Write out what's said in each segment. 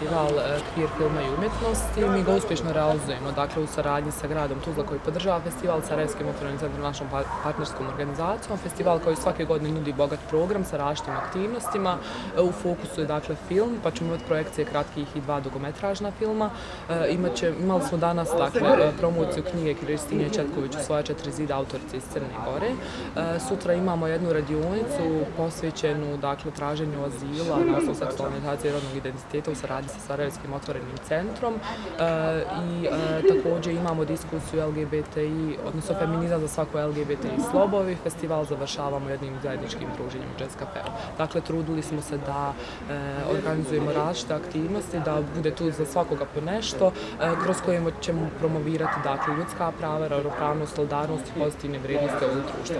Festival Kvir filma i umjetnosti. Mi ga uspješno realizujemo, dakle, u saradnji sa gradom Tuzla koji podržava festival, Sarajevskim otvorenim centrom, našom partnerskom organizacijom. Festival koji svake godine nudi bogat program sa različitim aktivnostima. U fokusu je, dakle, film, pa ćemo imati projekcije kratkih i 2 dugometražna filma. Imali smo danas, dakle, promociju knjige Kristine Četković u Svoja 4 zida, autorice iz Crne Gore. Sutra imamo jednu radionicu posvećenu, dakle, traženju azila na osnovu seksualne orijentacije i rodnog identiteta u saradnji sa Sarajevskim otvorenim centrom i također imamo diskusiju LGBTI, odnosno feminizam za svako LGBTI slobovi. Festival završavamo jednim zajedničkim druženjem u Jazz Cafeu. Dakle, trudili smo se da organizujemo različite aktivnosti, da bude tu za svakoga po nešto, kroz koje ćemo promovirati, dakle, ljudska prava, ravnopravnost, solidarnost i pozitivne vrijednosti ovog društva.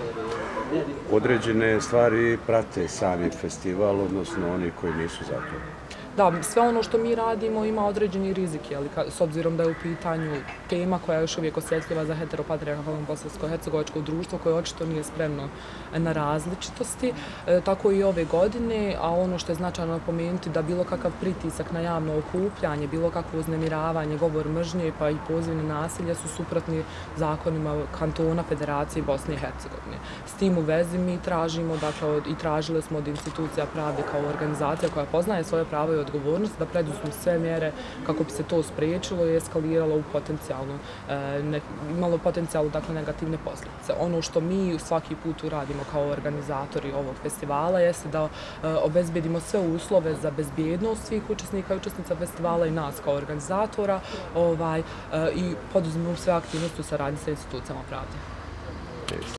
Određene stvari prate sami festival, odnosno oni koji nisu za to. Da, sve ono što mi radimo ima određeni rizik, ali s obzirom da je u pitanju tema koja je još uvijek osjetljiva za heteropatrijarhalno bosansko-hercegovačko društvo koje očito nije spremno na različitosti, tako i ove godine, a ono što je značajno napomenuti da bilo kakav pritisak na javno okupljanje, bilo kakvo uznemiravanje, govor mržnje pa i poziv na nasilje su suprotni zakonima kantona Federacije Bosne i Hercegovine. S tim u vezi mi tražimo, dakle, i tražili smo od institucija pravde kao organizacija koja poznaje svoje pravo i odgovornost da preduzmu sve mjere kako bi se to spriječilo i eskaliralo u imalo potencijalno, dakle, negativne posljedice. Ono što mi svaki put uradimo kao organizatori ovog festivala jeste da obezbedimo sve uslove za bezbjednost svih učesnika i učesnica festivala i nas kao organizatora i poduzmemo sve aktivnosti u saradnji sa institucijama pravde.